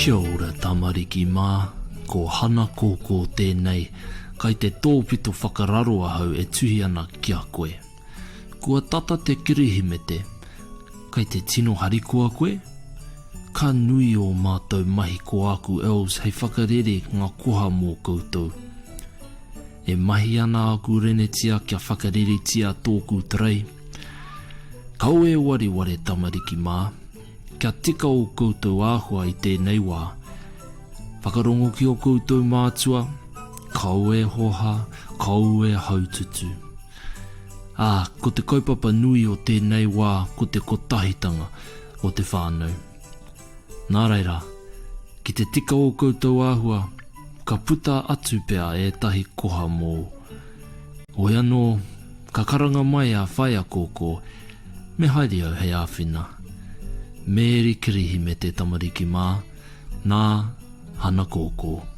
Kia ora tamariki mā, ko Hana Kōkō tēnei, kai te tōpito whakararo ahau e tuhi ana ki a koe. Kua tata te Kirihimete, kai te tino harikoa koe? Ka nui ō mātou mahi ko āku elves hei whakarere ngā koha mō koutou. E mahi ana aku renetia kia whakareretia tōku tarei. Kaua e wareware tamariki mā, kia tika ō koutou āhua i tēnei wā. Whakarongo ki ō koutou mātua, kaua e hoha, kaua e haututu. Ā, ko te kaupapa nui o tēnei wā ko te kotahitanga o te whānau. Nā reira, ki te tika ō koutou āhua, ka puta atu pea ētahi koha mōu. Hoi anō, ka karanga mai a Whaea Kōkō, me haere au hei āwhina. Mēri Kirihimete tamariki mā, nā Hana Kōkō.